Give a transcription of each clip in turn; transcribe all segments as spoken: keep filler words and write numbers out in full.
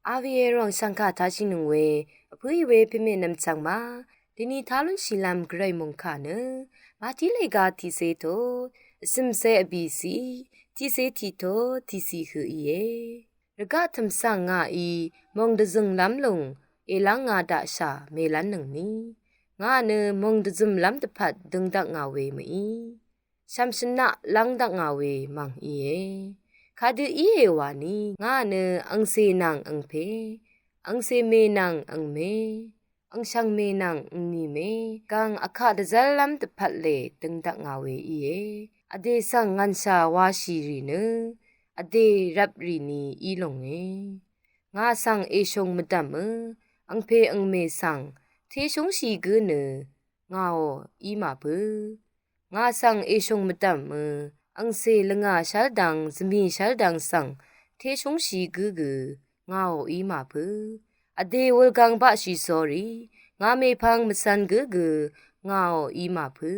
Aviero ang shangka tashing nung we, apui we pime nam chang ma, dini talun shilam gray mungka ne, mati lega tise to, asimse abisi, tise tito, tisi hu iye. Rega tamsang nga i, mong dezung lam lung, elang nga da sha, melan nung ni. Nga ne mong dezum lam depat dengdak nga we me i. Shamshena langdak nga we mang iye. Kade iye wani, nga ne angse nang angpe, angse me nang angme, angshang me nang angni me, gang aka dezal lam depat le dengdak nga we iye. Ade sang ngansha washi ri ne, ade rap ri ni ilong e. Nga sang eshong medam e, angpe angme sang, teshong shi ge ne, ngao ima pe. Nga sang eshong medam e, angse lenga shaldang, zemi shaldang sang, teshong shi ge ge, ngao ima pe. Ade welgang ba shi sori, nga mepang mesan ge ge, ngao ima pe.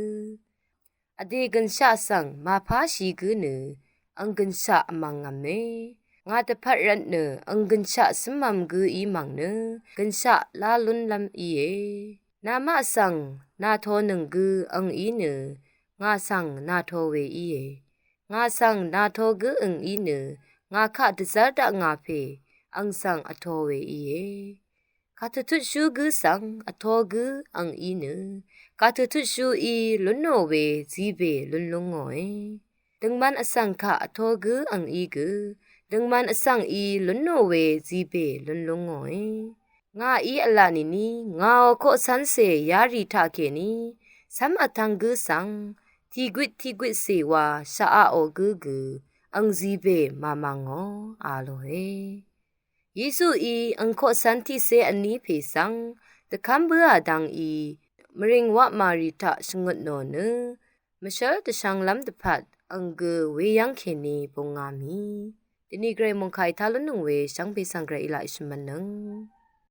Ade gensha sang, mapa shi ge ne, ang gensha amang ngam me. Nga depat rat ne, ang gensha semam ge imang ne, gensha lalun lam iye. Nama sang, nato neng ge ang i ne, nga sang nato we iye. Nga sang nato ge ang i ne, nga ka dezar da nga pe, ang sang ato we iye. Katutut shu ge sang, ato ge ang i ne, katutut shu i lunno we zibe lunlungo e. Dengman asang ka ato ge ang i ge, dengman asang i lunno we zibe lunlungo e. Nga i ala nini, ngao ko sanse yari ta ke ni, sam atang ge sang, tigwit tigwit se wa sha a o ge ge, ang zibe mamango alo e. Yesu i ang ko santi se ani pe sang, dekam bua dang i, mering wa mari ta shengut no ne, meshal deshang lam depat, ang ge weyang ke ni bong nga mi. Dini gray mongkai talun nung we, shang pe sang gray ila ishemen neng.